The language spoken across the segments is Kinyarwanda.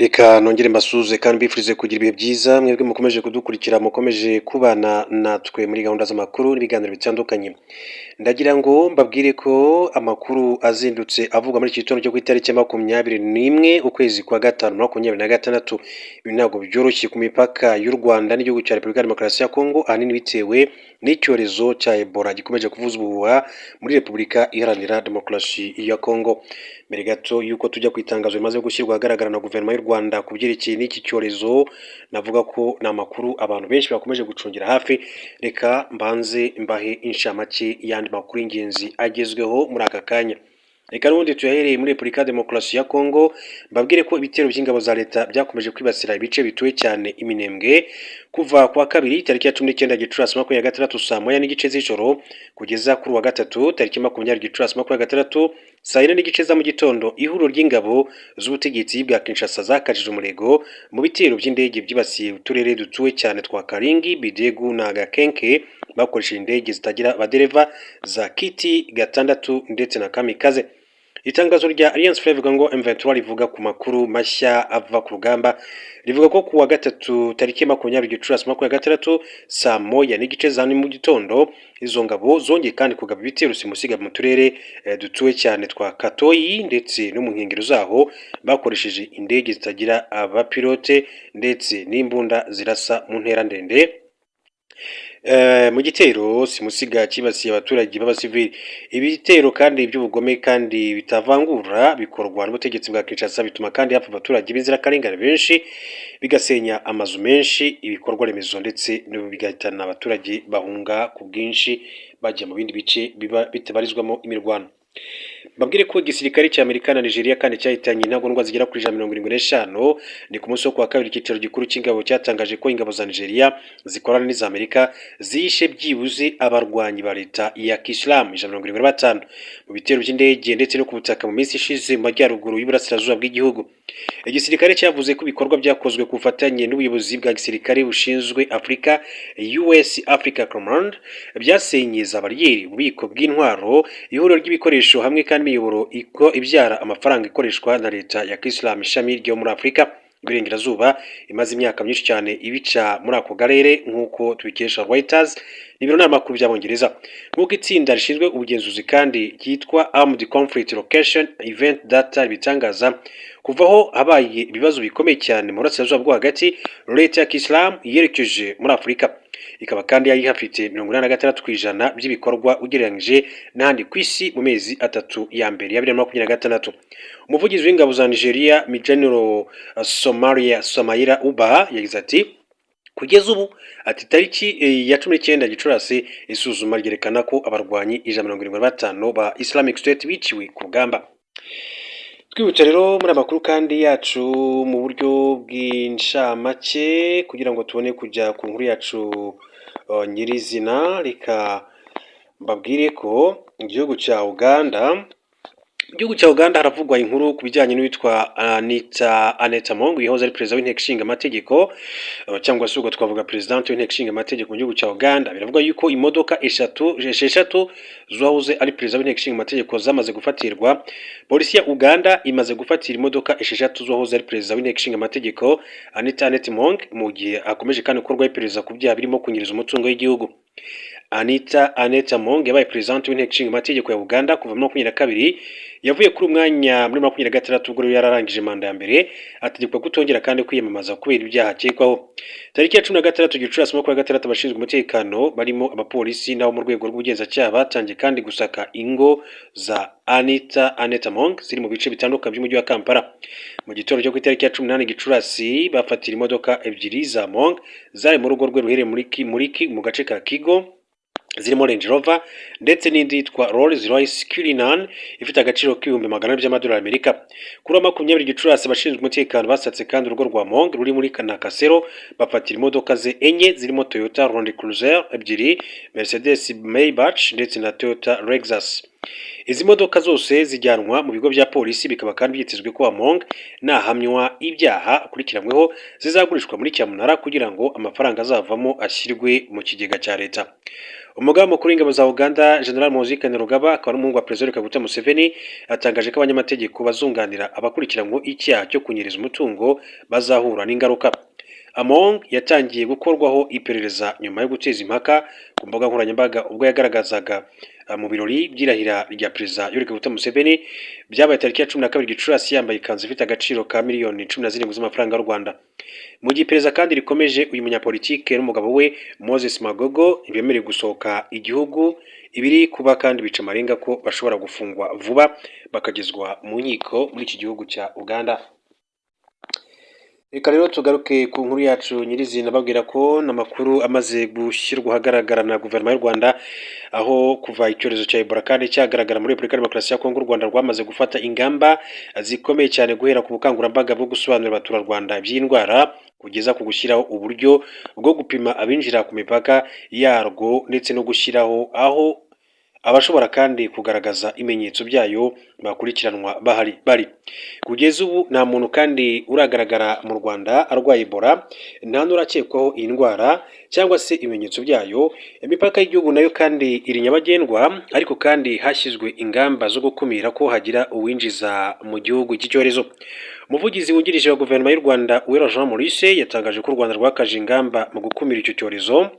Reka nongere mbasuhuze kandi mbifurize kugira ibihe byiza, mwebwe mukomeje kudukurikira, mukomeje kubana natwe muri gahunda z'amakuru n'ibiganiro bitandukanye. Ndagira ngo mbabwire ko amakuru azindutse avugwa muri iki gitondo cyo ku itariki ya 21 ukwezi kwa gatanu 2026. Ibi ntabwo byoroshye ku mipaka y'u Rwanda n'igihugu cya Repubulika ya Demokarasi ya Kongo, ahanini bitewe n'icyorezo cya Ebola gikomeje kuvuza ubuhuha muri Repubulika Iharanira Demokarasi ya Kongo. Mbere gato y'uko tujya ku itangazo rimaze gushyirwa ahagaragara na guverinoma y'u Rwanda ku byerekeye n'iki cyorezo, navuga ko ni amakuru abantu benshi bakomeje gucungira hafi, reka mbanze mbahe inshamake y'andi makuru y'ingenzi agezweho muri aka kanya. Reka n'ubundi tuyahereye muri Repubulika ya Demokarasi ya Kongo, mbabwire ko ibitero by'ingabo za leta byakomeje kwibasira ibice bituwe cyane Iminembwe kuva ku wa kabiri tariki ya 19 Gicurasi 2026 saa 1:30 z'ijoro kugeza kuri uwa gatatu tariki 20 Gicurasi 2026 saa 4:30 za mu gitondo. Ihuriro ry'ingabo z'ubutegetsi bwa Kinshasa zakajije umurego mu bitero by'indege byibasiye uturere dutuwe cyane twa Karingi, Bidegu na Gakenke, bakoresheje indege zitagira abadereva za Kiti 6 ndetse na Kamikaze. Itangazo rya Alliance Fleuve Congo M23 rivuga ku makuru mashya ava ku rugamba rivuga ko kuwa gatatu tariki 20 Gicurasi 2026 saa 1:30 za mu gitondo, izo ngabo zongeye kandi kugaba ibitero simusiga mu turere dutuwe cyane twa Katoyi ndetse no mu nkengero zaho, bakoresheje indege zitagira abapilote ndetse n'imbunda zirasa mu ntera ndende mu gitero simusiga cyibasiye abaturage b'abasivili. Ibitero kandi by'ubugome kandi bitavangura bikorwa n'ubutegetsi bwa Kinshasa bituma kandi hapfa abaturage b'inzirakarengane benshi, bigasenya amazu menshi, ibikorwa remezo, ndetse bigahitana abaturage bahunga ku bwinshi bajya mu bindi bice biba bitabarizwamo imirwano. Mbabwire ko igisirikare cya Amerika na Nigeria kandi cyahitanye intagondwa zigera kuri 175. Ni ku munsi wo kuwa kabiri icyicaro gikuru cy'ingabo cyatangaje ko ingabo za Nigeria zikorana n'iza Amerika zishe byibuze abarwanyi ba leta ya Kisilamu 175 mu bitero by'indege ndetse no ku butaka mu minsi ishize mu majyaruguru y'uburasirazuba bw'igihugu. Igisirikare cyavuze ko ibikorwa byakozwe ku bufatanye n'ubuyobozi bwa gisirikare bushinzwe Afurika, US Africa Command, byasenye za bariyeri, ububiko bw'intwaro, ihuriro ry'ibikoresho hamwe kandi n'imiyoboro ibyara amafaranga ikoreshwa na leta ya Kisilamu ishami ryo muri Afurika y'Iburengerazuba imaze imyaka myinshi cyane ibica muri ako karere, nk'uko tubikesha Reuters n'ibiro n'amakuru by'Abongereza. Nk'uko itsinda rishinzwe ubugenzuzi kandi ryitwa Armed Conflict Location Event Data ribitangaza, kuva aho habaye ibibazo bikomeye cyane mu burasirazuba bwo hagati, leta ya Kisilamu yerekeje muri Afurika, ikaba kandi yari ihafite 86% by'ibikorwa ugereranyije n'ahandi ku isi mu mezi 3 ya mbere ya 2026. Umuvugizi w'ingabo za Nigeria, General Somalia Samaila Uba, yagize ati: "Kugeza ubu," ati, "tariki ya 19 Gicurasi, isuzuma ryerekana ko abarwanyi 175 ba Islamic State biciwe ku rugamba." Twibutse rero muri amakuru kandi yacu mu buryo bw'incamake, kugira ngo tubone kujya ku nkuru yacu nyirizina, reka mbabwire ko igihugu cya Uganda, mu gihugu cya Uganda haravugwa inkuru ku bijyanye n'uwitwa Anita Annet Among, yahoze ari perezida w'inteko ishinga amategeko, cyangwa se ubwo twavuga perezidante w'inteko ishinga amategeko mu gihugu cya Uganda. Biravuga yuko imodoka eshatu, esheshatu z'uwahoze ari perezida w'inteko ishinga amategeko zamaze gufatirwa. Polisi ya Uganda imaze gufatira imodoka esheshatu z'uwahoze ari perezida w'inteko ishinga amategeko Anita Annet Among, mu gihe akomeje kandi gukorwaho iperereza ku byaha birimo kunyereza umutungo w'igihugu. Anita Annet Among yabaye perezidante w'inteko ishinga amategeko ya Uganda kuva muri 22. Yavuye kuri umwanya muri 26, ubwo rero yararangije manda ya mbere, ategekwa kutongera kandi kwiyamamaza kubera ibyaha akekwaho. Tariki ya 16 Gicurasi 2026, abashinzwe umutekano barimo abapolisi n'abo mu rwego rw'ubugenzacyaha batangiye kandi gusaka ingo za Anita Annet Among ziri mu bice bitandukanye by'umujyi wa Kampala. Mu gitondo cyo ku itariki ya 18 Gicurasi, bafatira imodoka ebyiri za Among zari mu rugo rwe ruherereye muri mu gace ka Kigo, zirimo Range Rover ndetse n'indi yitwa Rolls Royce Cullinan ifite agaciro k'400,000 by'amadolari Amerika. Kuri wa 20 Gicurasi, abashinzwe umutekano basatse kandi urugo rwa Among ruri muri Nakasero, bafatira imodoka ze enye zirimo Toyota Land Cruiser ebyiri, Mercedes Maybach ndetse na Toyota Lexus. Izi modoka zose zijyanwa mu bigo bya polisi, bikaba kandi byitezwe ko Among nahamywa ibyaha akurikiranyweho zizagurishwa muri cyamunara kugira ngo amafaranga azavamo ashyirwe mu kigega cya leta. Umugaba mukuru w'ingabo za Uganda, General Muhoozi Kainerugaba, akaba n'umuhungu wa Perezida Kaguta Museveni, atangaje ko abanyamategeko bazunganira abakurikiranyweho icyaha cyo kunyereza umutungo bazahura n'ingaruka. Among yatangiye gukorwaho iperereza nyuma yo guteza impaka ku mbuga nkoranyambaga ubwo yagaragazaga mu birori by'irahira rya Perezida Yoweri Kaguta Museveni byabaye tariki ya 12 Gicurasi, yambaye ikanzu ifite agaciro ka miliyoni 17 z'amafaranga y'u Rwanda. Mu gihe iperereza kandi rikomeje, uyu munyapolitike n'umugabo we Moses Magogo ntibemerewe gusohoka igihugu. Ibiri kuba kandi bica amarenga ko bashobora gufungwa vuba bakagezwa mu nkiko muri iki gihugu cya Uganda. Reka rero tugaruke ku nkuru yacu nyirizina, babwira ko n'amakuru amaze gushyirwa ahagaragara na guverinoma y'u Rwanda, aho kuva icyorezo cya Ebola kandi cyagaragara muri Repubulika ya Demokarasi ya Kongo, u Rwanda rwamaze gufata ingamba zikomeye cyane, guhera ku bukangurambaga bwo gusobanurira abaturarwanda iby'iyi ndwara, kugeza ku gushyiraho uburyo bwo gupima abinjira ku mipaka yarwo, ndetse no gushyiraho aho abashobora kandi kugaragaza ibimenyetso byayo bakurikiranwa bahari bari. Kugeza ubu nta muntu kandi uragaragara mu Rwanda arwaye Ebola, nta n'urakekwaho iyi ndwara cyangwa se ibimenyetso byayo. Imipaka y'igihugu nayo kandi iri nyabagendwa, ariko kandi hashyizwe ingamba zo gukumira ko hagira uwinjiza mu gihugu iki cyorezo. Umuvugizi wungirije wa guverinoma y'u Rwanda, Uwera Jean Maurice, yatangaje ko u Rwanda rwakaje ingamba mu gukumira icyo cyorezo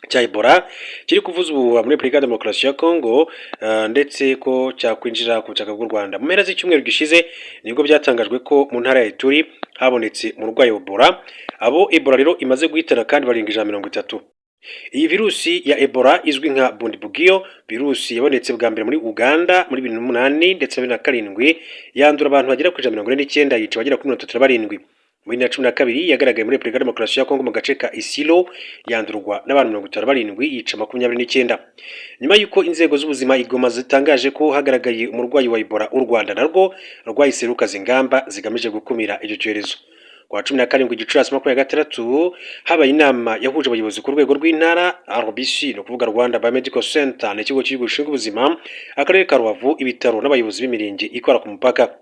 cya Ebola kiri kuvuza ubuhuha muri Repubulika ya Demokarasi ya Kongo, ndetse ko cyakwinjira ku butaka bw'u Rwanda. Mu mpera z'icyumweru gishize nibwo byatangajwe ko mu ntara ya Ituri habonetse umurwayi wa Ebola. Abo Ebola rero imaze guhitana kandi barenga 130. Iyi virusi ya Ebola izwi nka Bundibugyo virusi yabonetse bwa mbere muri Uganda muri 2008 ndetse na 2007, yandura abantu bagera ku 149, yica abagera kuri 37. Muri 2012 yagaragaye muri Repubulika ya Demokarasi ya Kongo mu gace ka Isilo, yandurwa n'abantu 57, yica 29. Nyuma y'uko inzego z'ubuzima i Goma zitangaje ko hagaragaye umurwayi wa Ebola, u Rwanda narwo rwahise rukaza ingamba zigamije gukumira icyo cyorezo. Ku wa 17 Gicurasi 2026 habaye inama yahuje abayobozi ku rwego rw'intara, RBC, ni ukuvuga Rwanda Biomedical Center, ni ikigo cy'igihugu gishinzwe ubuzima, akarere ka Rubavu, ibitaro n'abayobozi b'imirenge ikora ku mupaka.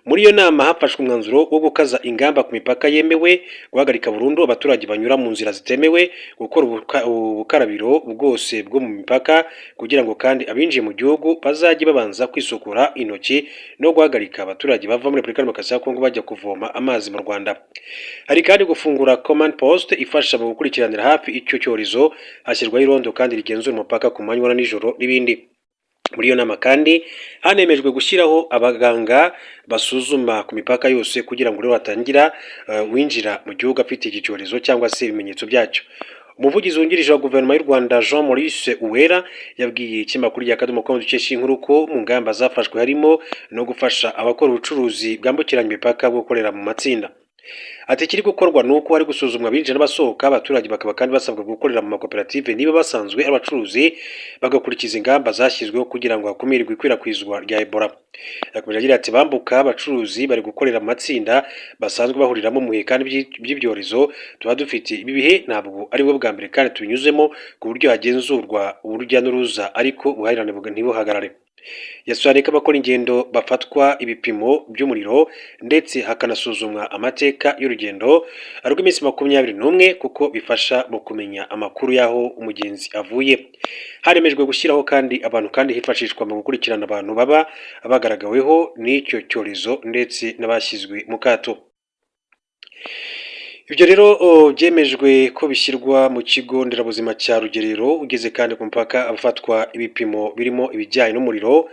Muri iyo nama hafashwe umwanzuro wo gukaza ingamba ku mipaka yemewe, guhagarika burundu abaturage banyura mu nzira zitemewe, gukora ubukarabiro bwose bwo mu mipaka, kugira ngo kandi abinjiye mu gihugu bazajye babanza kwisukura intoki, no guhagarika abaturage bava muri Repubulika ya Demokarasi ya Kongo bajya kuvoma amazi mu Rwanda. Hari kandi gufungura command post ifasha mu gukurikiranira hafi icyo cyorezo, hashyirwaho irondo kandi rigenzura umupaka ku manywa na nijoro n'ibindi. Muri iyo nama kandi hanemejwe gushyiraho abaganga basuzuma ku mipaka yose, kugira ngo rero hatangira winjira mu gihugu afite iki cyorezo cyangwa se ibimenyetso byacyo. Umuvugizi wungirije wa guverinoma y'u Rwanda, Jean Maurice Uwera, yabwiye ikinyamakuru rya Akadomo com dukesha inkuru ko mu ngamba zafashwe harimo no gufasha abakora ubucuruzi bwambukiranya imipaka gukorera mu matsinda. Ati: "Ikiri gukorwa ni uko hari gusuzumwa abinjira n'abasohoka, abaturage bakaba kandi basabwa gukorera mu makoperative niba basanzwe ari abacuruzi, bagakurikiza ingamba zashyizweho kugira ngo hakumirwe ikwirakwizwa rya Ebola." Yakomeje agira ati: "Bambuka, abacuruzi bari gukorera mu matsinda basanzwe bahuriramo mu bihe kandi by'ibyorezo tuba dufite. Ibi bihe ntabwo ari bwo bwa mbere kandi tubinyuzemo, ku buryo hagenzurwa urujya n'uruza ariko ubuhahirane ntibuhagarare." Yasobanuye ko abakora ingendo bafatwa ibipimo by'umuriro, ndetse hakanasuzumwa amateka y'urugendo rw'iminsi 21, kuko bifasha mu kumenya amakuru y'aho umugenzi avuye. Haremejwe gushyiraho kandi abantu kandi hifashishwa mu gukurikirana abantu baba bagaragaweho n'icyo cyorezo ndetse n'abashyizwe mu kato. Ibyo rero byemejwe ko bishyirwa mu kigo nderabuzima cya Rugerero. Ugeze kandi ku mupaka afatwa ibipimo birimo ibijyanye n'umuriro,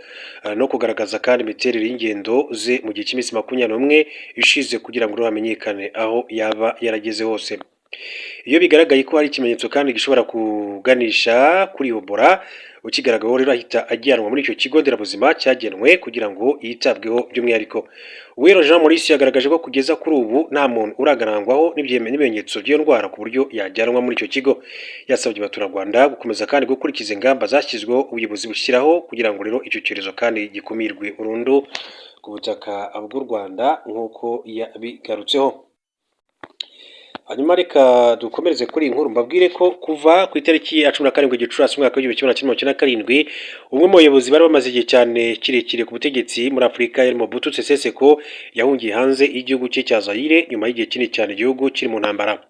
no kugaragaza kandi imiterere y'ingendo ze mu gihe cy'iminsi 21 ishize, kugira ngo hamenyekane aho yaba yarageze hose. Iyo bigaragaye ko hari ikimenyetso kandi gishobora kuganisha kuri Ebola, ukigaragaweho rero ahita ajyanwa muri icyo kigo nderabuzima cyagenwe kugira ngo yitabweho by'umwihariko. Uwera Jean Maurice yagaragaje ko kugeza kuri ubu nta muntu uragarangwaho n'ibimenyetso by'iyo ndwara ku buryo yajyanwa muri icyo kigo. Yasabye abaturarwanda gukomeza kandi gukurikiza ingamba zashyizweho ubuyobozi bushyiraho, kugira ngo rero icyo cyorezo kandi gikumirwe burundu ku butaka bw'u Rwanda nk'uko yabigarutseho. Hanyuma reka dukomereze kuri iyi nkuru, mbabwire ko kuva ku itariki ya 17 Gicurasi umwaka w'1997, umwe mu bayobozi bari bamaze igihe cyane kirekire ku butegetsi muri Afurika yari Mobutu Sese Seko, yahungiye hanze y'igihugu cye cya Zaire nyuma y'igihe kinini cyane igihugu kiri mu ntambara.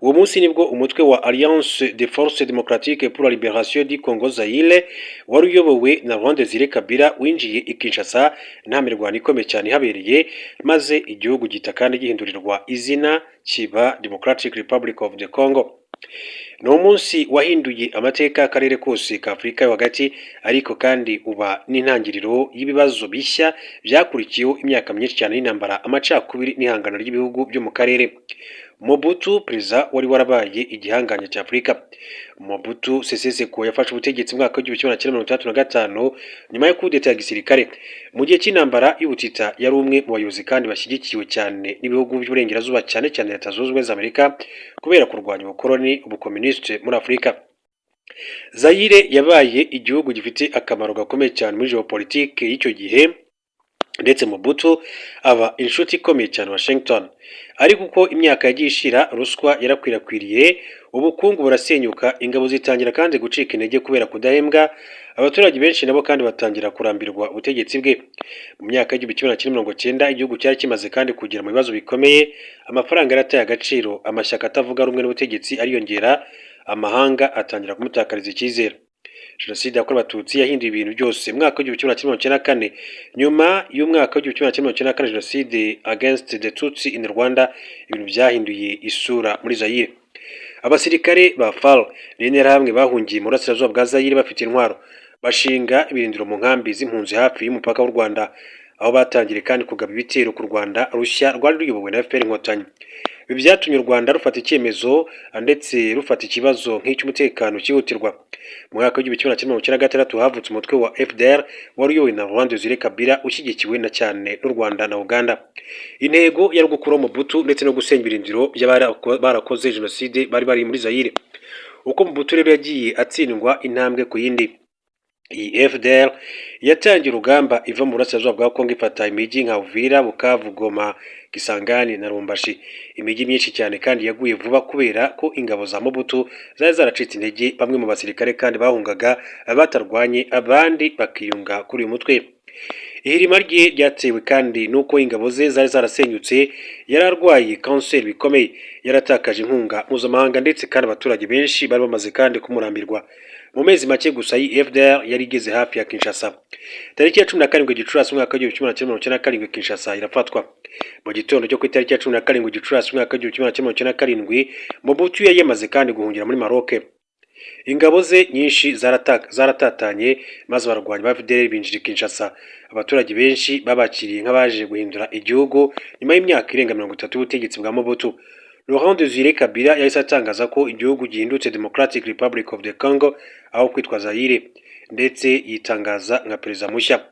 Uwo munsi nibwo umutwe wa Alliance des Forces Démocratiques pour la Libération du Congo Zaire, wari uyobowe na Laurent Désiré Kabila, winjiye i Kinshasa nta mirwano ikomeye cyane ihabereye, maze igihugu gihita kandi gihindurirwa izina kiba Democratic Republic of the Congo. Ni umunsi wahinduye amateka y'akarere kose ka Afurika yo hagati, ariko kandi uba n'intangiriro y'ibibazo bishya byakurikiyeho imyaka myinshi cyane y'intambara, amacakubiri n'ihangana ry'ibihugu byo mu karere. Mobutu, perezida wari warabaye igihangange cya Afurika. Mobutu Sese Seko yafashe ubutegetsi mu mwaka w'1965 nyuma ya kudeta ya gisirikare. Mu gihe cy'intambara y'ubutita yari umwe mu bayobozi kandi bashyigikiwe cyane n'ibihugu by'uburengerazuba, cyane cyane Leta Zunze Ubumwe za Amerika, kubera kurwanya ubukoloni, ubukomunisite muri Afurika. Zaire yabaye igihugu gifite akamaro gakomeye cyane muri geopolitike y'icyo gihe, ndetse Mobutu aba inshuti ikomeye cyane Washington. Ariko uko imyaka yagiye ishira, ruswa yarakwirakwiriye, ubukungu burasenyuka, ingabo zitangira kandi gucika intege kubera kudahembwa, abaturage benshi nabo kandi batangira kurambirwa ubutegetsi bwe. Mu myaka y'1990 igihugu cyari kimaze kandi kugera mu bibazo bikomeye, amafaranga yarataye agaciro, amashyaka atavuga rumwe n'ubutegetsi ariyongera, amahanga atangira kumutakariza icyizere. Jenoside yakorewe Abatutsi yahinduye ibintu byose. Mu mwaka w'1994, nyuma y'umwaka w'1994, jenoside against the Tutsi in Rwanda, ibintu byahinduye isura muri Zaire. Abasirikare ba FAR n'Interahamwe bahungiye mu burasirazuba bwa Zaire bafite intwaro, bashinga ibirindiro mu nkambi z'impunzi hafi y'umupaka w'u Rwanda, aho batangiriye kandi kugaba ibitero ku Rwanda rushya rwari ruyobowe na FPR Inkotanyi. Ibi byatumye u Rwanda rufata icyemezo ndetse rufata ikibazo nk'icy'umutekano cyihutirwa. Mu mwaka w'1996 havutse umutwe wa FDLR wari uyobowe na Laurent Desire Kabila, ushyigikiwe na cyane n'u Rwanda na Uganda. Intego yari gukuraho Mobutu ndetse no gusenya ibirindiro by'abari barakoze jenoside bari bari muri Zaire. Uko Mobutu rero yagiye atsindwa intambwe ku yindi, iyi FDLR yatangiye urugamba iva mu burasirazuba bwa Kongo, ifata imijyi nka Uvira, Bukavu, Goma, Kisangani na Lubumbashi. Imijyi myinshi cyane kandi yaguye vuba kubera ko ingabo za Mobutu zari zaracitse intege. Bamwe mu basirikare kandi bahungaga batarwanye, abandi bakiyunga kuri uyu mutwe. Ihirima rye ryatewe kandi n'uko ingabo ze zari zarasenyutse, yari arwaye kanseri bikomeye, yaratakaje inkunga mpuzamahanga, ndetse kandi abaturage benshi bari bamaze kandi kumurambirwa. Mu mezi make gusa iyi FDLR yari igeze hafi ya Kinshasa. Tariki ya 17 Gicurasi umwaka w'1997 Kinshasa irafatwa. Mu gitondo cyo ku itariki ya 17 Gicurasi umwaka w'1997 Mobutu yari yamaze kandi guhungira muri Maroc. Ingabo ze nyinshi zaratatanye, maze abarwanyi ba FDLR binjira i Kinshasa. Abaturage benshi babakiriye nk'abaje guhindura igihugu nyuma y'imyaka irenga 30 y'ubutegetsi bwa Mobutu. Laurent Désiré Kabila yahise atangaza ko igihugu gihindutse Democratic Republic of the Congo aho kwitwa Zaire, ndetse yitangaza nka perezida mushya.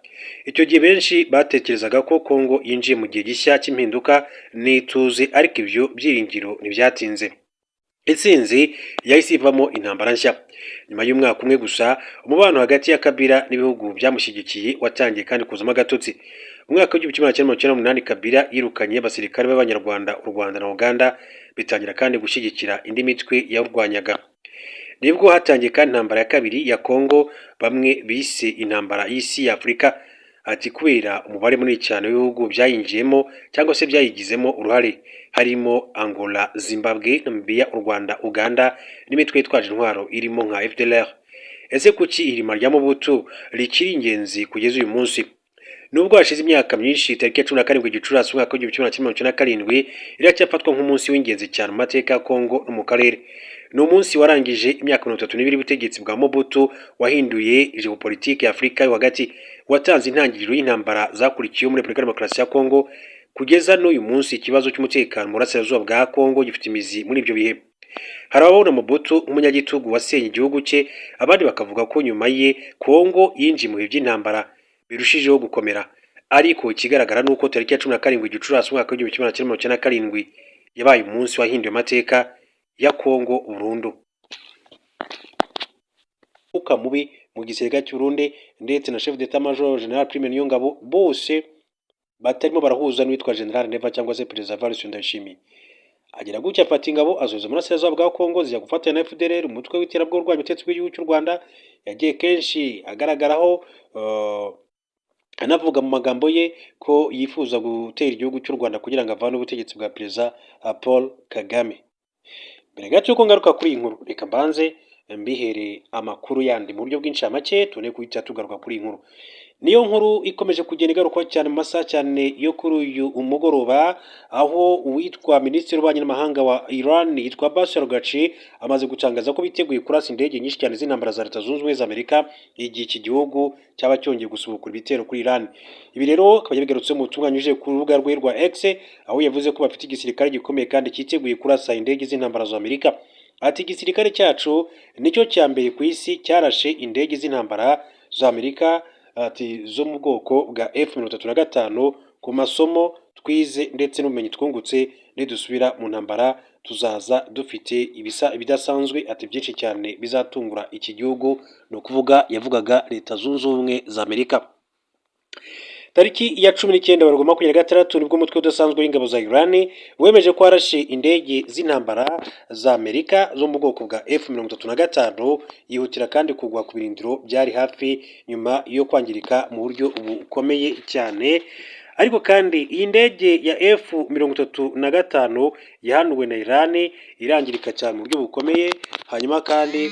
Icyo gihe benshi batekerezaga ko Congo yinjiye mu gihe gishya cy'impinduka n'ituze, ariko ibyo byiringiro ntibyatinze. Intsinzi yahise ivamo intambara nshya. Nyuma y'umwaka umwe gusa, umubano hagati ya Kabila n'ibihugu byamushyigikiye watangiye kandi kuzamo agatotsi. Mu mwaka w'1998 Kabila yirukanye abasirikare b'Abanyarwanda, u Rwanda na Uganda bitangira kandi gushyigikira indi mitwe yawurwanyaga. Nibwo hatangiye kandi intambara ya kabiri ya Congo, bamwe bise intambara y'isi ya Afurika, ati kubera umubare munini cyane w'ibihugu byayinjiyemo cyangwa se byayigizemo uruhare, harimo Angola, Zimbabwe, Namibia, u Rwanda, Uganda n'imitwe yitwaje intwaro irimo nka FDLR. Ese kuki ihirima rya Mobutu rikiri ingenzi kugeza uyu munsi? Nubwo hashize imyaka myinshi, tariki ya 17 Gicurasi umwaka w'1997 iracyafatwa nk'umunsi w'ingenzi cyane mu mateka ya Congo no mu karere. Ni umunsi warangije imyaka 32 y'ubutegetsi bwa Mobutu, wahinduye géopolitique ya Afurika yo hagati, watanze intangiriro y'intambara zakurikiyeho muri Repubulika Demokarasi ya Congo. Kugeza n'uyu munsi ikibazo cy'umutekano mu burasirazuba bwa Congo gifite imizi muri ibyo bihe. Hari ababona Mobutu nk'umunyagitugu wasenye igihugu cye, abandi bakavuga ko nyuma ye Congo yinjiye mu bihe by'intambara birushijeho gukomera. Ariko ikigaragara ni uko tariki ya 17 Gicurasi umwaka w'1997 yabaye umunsi wahinduye amateka ya Congo burundu. Umwuka mubi mu gisirikare cy'u Burundi ndetse na chef d'état major General Prime Niyongabo, bose batarimo barahuza n'uwitwa General Neva cyangwa se Perezida Evariste Ndayishimiye. Agira gutya afata ingabo azoza mu burasirazuba bwa Congo, zijya gufatanya na FDLR, umutwe w'iterabwoba urwanya ubutegetsi bw'igihugu cy'u Rwanda. Yagiye kenshi agaragaraho anavuga mu magambo ye ko yifuza gutera igihugu cy'u Rwanda kugira ngo avane ubutegetsi bwa Perezida Paul Kagame. Mbere gato yuko ngaruka kuri iyi nkuru, reka mbanze mbihere amakuru yandi mu buryo bw'incamake, tubone guhita tugaruka kuri iyi nkuru. Niyo nkuru ikomeje kugenda igarukwaho cyane mu masaha cyane yo kuri uyu mugoroba, aho uwitwa Minisitiri w'Ububanyi n'Amahanga wa Iran yitwa Abbas Araghchi amaze gutangaza ko biteguye kurasa indege nyinshi cyane z'intambara za Leta Zunze Ubumwe za Amerika igihe iki gihugu cyaba cyongeye gusubukura ibitero kuri Iran. Ibi rero akaba yabigarutseho mu butumwa yanyujije ku rubuga rwe rwa X, aho yavuze ko bafite igisirikare gikomeye kandi cyiteguye kurasa indege z'intambara za Amerika. Ati: "Igisirikare cyacu nicyo cya mbere ku isi cyarashe indege z'intambara za Amerika", ati zo mu bwoko bwa F-35. "Ku masomo twize ndetse n'ubumenyi twungutse, nidusubira mu ntambara tuzaza dufite ibisa ibidasanzwe", ati byinshi cyane bizatungura iki gihugu, ni ukuvuga yavugaga Leta Zunze Ubumwe za Amerika. Tariki ya 19 Werurwe 26 nibwo umutwe udasanzwe w'ingabo za Iran wemeje ko warashe indege z'intambara za Amerika zo mu bwoko bwa F-35, yihutira kandi kugwa ku birindiro byari hafi nyuma yo kwangirika mu buryo bukomeye cyane. Ariko kandi iyi ndege ya F-35 yahanuwe na Iran irangirika cyane mu buryo bukomeye, hanyuma kandi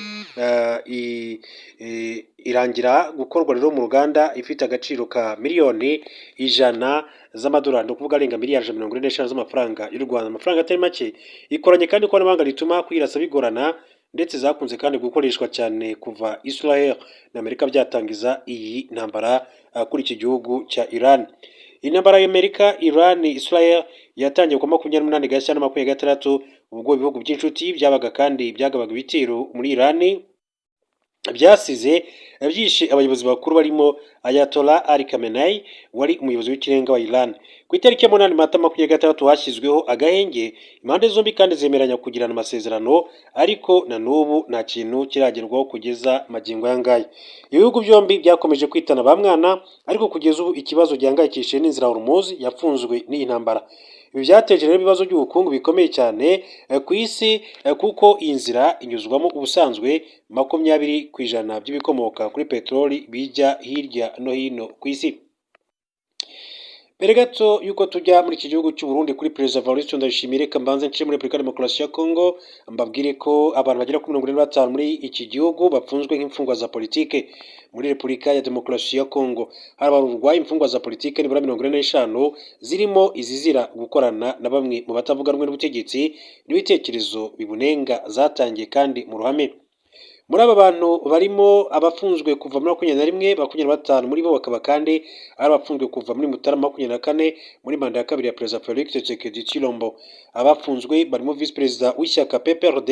irangira gukorwa rero mu ruganda, ifite agaciro ka miliyoni 100 z'amadolari, ni ukuvuga arenga miliyari 145 z'amafaranga y'u Rwanda, amafaranga atari make. Ikoranye kandi ikoranabuhanga rituma kuyirasa bigorana, ndetse zakunze kandi gukoreshwa cyane kuva Israel na Amerika byatangiza iyi ntambara kuri iki gihugu cya Iran. Intambara y'Amerika, Iran, Israel yatangiye ku 28 Gashyantare 26, ubwo ibihugu by'inshuti byabaga kandi byagabaga ibitero muri Iran byasize byishe abayobozi bakuru barimo Ayatollah Ali Khamenei wari umuyobozi w'ikirenga wa Iran. Ku itariki ya 8 Mata 26 hashyizweho agahenge, impande zombi kandi zemeranya kugirana amasezerano, ariko na n'ubu nta kintu kiragerwaho kugeza magingo aya ngaya. Ibihugu byombi byakomeje kwitana ba mwana, ariko kugeza ubu ikibazo gihangayikishije n'inzira Hormuz yafunzwe n'iyi ntambara. Ibi byateje rero ibibazo by'ubukungu bikomeye cyane ku isi, kuko iyi nzira inyuzwamo ubusanzwe 20% by'ibikomoka kuri peteroli bijya hirya no hino ku isi. Mbere gato y'uko tujya muri iki gihugu cy'u Burundi kuri Perezida Evariste Ndayishimiye, reka mbanze nce muri Repubulika Demokarasi ya Kongo, mbabwire ko abantu bagera kuri 45 muri iki gihugu bafunzwe nk'imfungwa za politike. Muri Repubulika ya Demokarasi ya Kongo harabarurwa imfungwa za politike nibura 45, zirimo izizira gukorana na bamwe mu batavuga rumwe n'ubutegetsi n'ibitekerezo bibunenga zatangiye kandi mu ruhame. Muri aba bantu barimo abafunzwe kuva muri 21, 25 muri bo bakaba kandi ari abafunzwe kuva muri Mutarama 24 muri manda ya kabiri ya Perezida Felix Tshisekedi Tshilombo. Abafunzwe barimo Visi Perezida w'ishyaka PPRD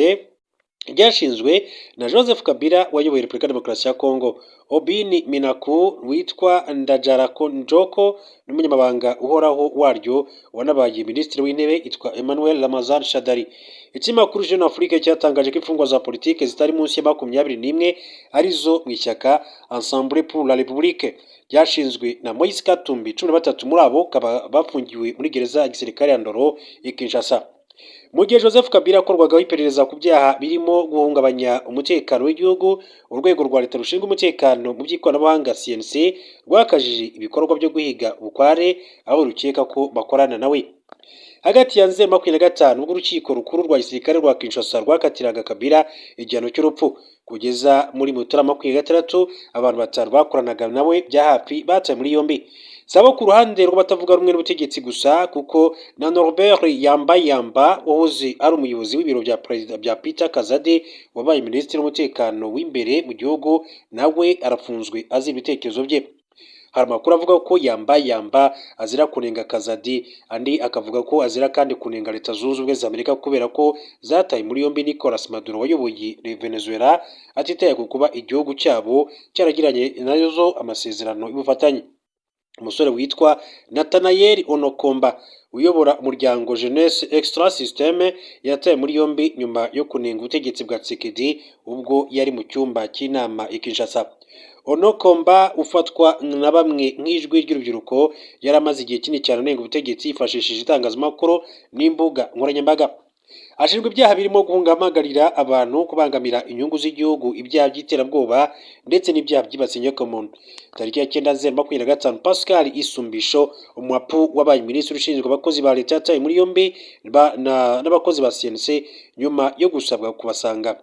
ryashinzwe na Joseph Kabila wayoboye Repubulika Demokarasi ya Kongo, Aubin Minaku witwa Ndjala Njoko, n'umunyamabanga uhoraho waryo wanabaye Minisitiri w'Intebe yitwa Emmanuel Ramazani Shadary. Ikinyamakuru Jeune Afrique cyatangaje ko imfungwa za politike zitari munsi ya 21 arizo mu ishyaka Ensemble pour la République ryashinzwe na Moise Katumbi, 13 muri abo bakaba bafungiwe muri gereza ya gisirikare ya Ndolo i Kinshasa. Mu gihe Joseph Kabila yakorwagaho iperereza ku byaha birimo guhungabanya umutekano w'igihugu, urwego rwa leta rushinzwe umutekano mu by'ikoranabuhanga CNC rwakajije ibikorwa byo guhiga bukware abo rukeka ko bakorana nawe. Hagati ya Nzeri 25 ubwo urukiko rukuru rwa gisirikare rwa Kinshasa rwakatiraga Kabila igihano cy'urupfu kugeza muri Mutarama 26, abantu batanu bakoranaga nawe bya hafi batawe muri yombi. Sabo ku ruhande rw'abatavuga rumwe n'ubutegetsi gusa, kuko na Norbert Yambayamba wahoze ari umuyobozi w'ibiro bya perezida bya Peter Kazadi wabaye minisitiri w'umutekano w'imbere mu gihugu, nawe arafunzwe azira ibitekerezo bye. Hari amakuru avuga ko Yambayamba azira kunenga Kazadi, andi akavuga ko azira kandi kunenga Leta Zunze Ubumwe za Amerika kubera ko zataye muri yombi Nicolas Maduro wayoboye Venezuela, atitaye ku kuba igihugu cyabo cyaragiranye nazo amasezerano y'ubufatanye. Umusore witwa Nathanael Onokomba uyobora umuryango Jeunesse Extra Systeme yatawe muri yombi nyuma yo kunenga ubutegetsi bwa Tshisekedi ubwo yari mu cyumba cy'inama i Kinshasa. Onokomba ufatwa na bamwe nk'ijwi ry'urubyiruko yari amaze igihe kinini cyane anenga ubutegetsi yifashishije itangazamakuru n'imbuga nkoranyambaga. Ashinjwa ibyaha birimo guhamagarira abantu kubangamira inyungu z'igihugu, ibyaha by'iterabwoba ndetse n'ibyaha byibasiye inyokomuntu. Tariki ya 9 Nzeri 25, Pascal Isumbisho Mwapu wabaye minisitiri ushinzwe abakozi ba leta yatawe muri yombi n'abakozi ba CNC nyuma yo gusabwa kubasanga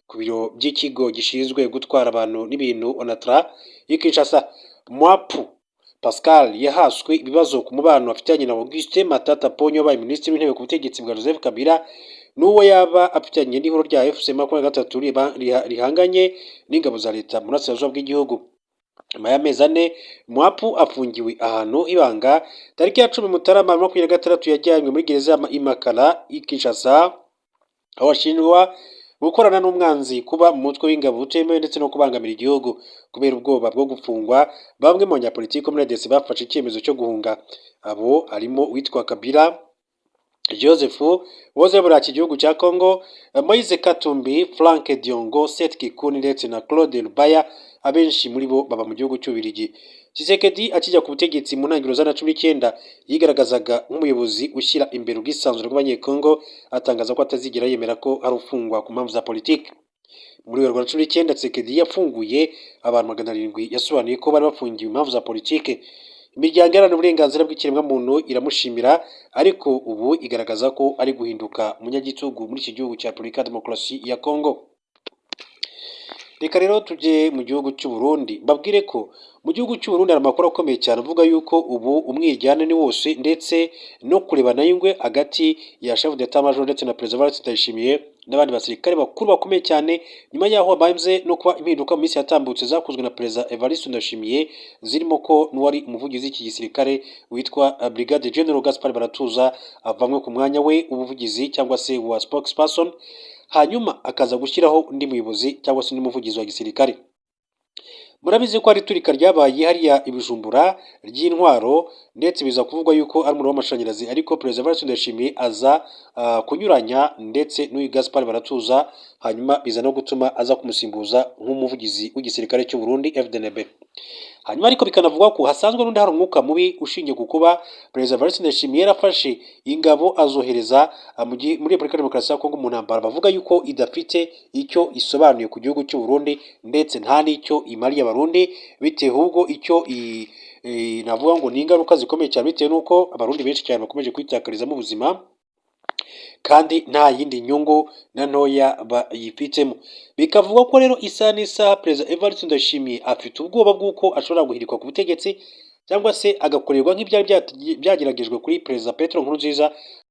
ku biro by'ikigo gishinzwe gutwara abantu n'ibintu ONATRA i Kinshasa. Mwapu Pascal yahaswe ibibazo ku mubano afitanye na Augustin Matata Ponyo wabaye minisitiri w'intebe ku butegetsi bwa Joseph Kabila, n'uwo yaba afitanye n'ihuriro rya AFC 23 rihanganye n'ingabo za leta mu burasirazuba bw'igihugu. Nyuma y'amezi 4 Mwapu afungiwe ahantu h'ibanga, tariki ya 10 Mutarama 26 yajyanywe muri gereza ya Imakala i Kinshasa, aho ashinjwa gukorana n'umwanzi, kuba mu mutwe w'ingabo utemewe ndetse no kubangamira igihugu. Kubera ubwoba bwo gufungwa, bamwe mu banyapolitiki bo muri RDC bafashe icyemezo cyo guhunga. Abo harimo uwitwa Kabila Joseph wahoze ayobora iki gihugu cya Congo, Moise Katumbi, Frank Diongo, Seth Kikuni ndetse na Claude Lubaya. Abenshi muri bo baba mu gihugu cy'Ububiligi. Tshisekedi akijya ku butegetsi mu ntangiriro za 19 yigaragazaga nk'umuyobozi ushyira imbere ubwisanzure bw'Abanyekongo, atangaza ko atazigera yemera ko hari ufungwa ku mpamvu za politiki. Muri Werurwe 19 Tshisekedi yafunguye abantu 700 yasobanuye ko bari bafungiwe impamvu za politiki. Imiryango iharanira uburenganzira bw'ikiremwamuntu iramushimira, ariko ubu igaragaza ko ari guhinduka umunyagitugu muri iki gihugu cya Repubulika ya Demokarasi ya Kongo. Reka rero tujye mu gihugu cy'u Burundi, mbabwire ko mu gihugu cy'u Burundi hari amakuru akomeye cyane avuga yuko ubu umwiryane ni wose ndetse no kurebana y'ingwe hagati ya chef d'état major ndetse na perezida Evariste Ndayishimiye n'abandi basirikare bakuru bakomeye cyane, nyuma y'aho hamaze no kuba impinduka mu minsi yatambutse zakozwe na perezida Evariste Ndayishimiye, zirimo ko n'uwari umuvugizi w'iki gisirikare witwa Brigadier General Gaspard Baratuza avanywe ku mwanya we ubuvugizi cyangwa se wa spokesperson, hanyuma akaza gushyiraho undi muyobozi cyangwa se undi muvugizi wa gisirikare. Murabizi ko hari iturika ryabaye hariya i Bujumbura ry'intwaro, ndetse biza kuvugwa yuko ari umuriro w'amashanyarazi, ariko perezida Evariste Ndayishimiye aza kunyuranya ndetse n'uyu Gaspard Baratuza, hanyuma biza no gutuma aza kumusimbuza nk'umuvugizi w'igisirikare cy'u Burundi FDNB. Hanyuma ariko bikanavugwa ko hasanzwe n'undi hari umwuka mubi ushingiye ku kuba perezida Evariste Ndayishimiye yarafashe ingabo azohereza muri Repubulika ya Demokarasi ya Kongo mu ntambara bavuga yuko idafite icyo isobanuye ku gihugu cy'u Burundi ndetse nta n'icyo imariye Abarundi, bitewe ahubwo icyo navuga ngo ni ingaruka zikomeye cyane, bitewe n'uko Abarundi benshi cyane bakomeje kwitakarizamo ubuzima kandi nta yindi nyungu na ntoya bayifitemo. Bikavugwa ko rero isaha n'isaha perezida Evariste Ndayishimiye afite ubwoba bw'uko ashobora guhirikwa ku butegetsi cyangwa se agakorerwa nk'ibyari byageragejwe kuri perezida Petero Nkurunziza.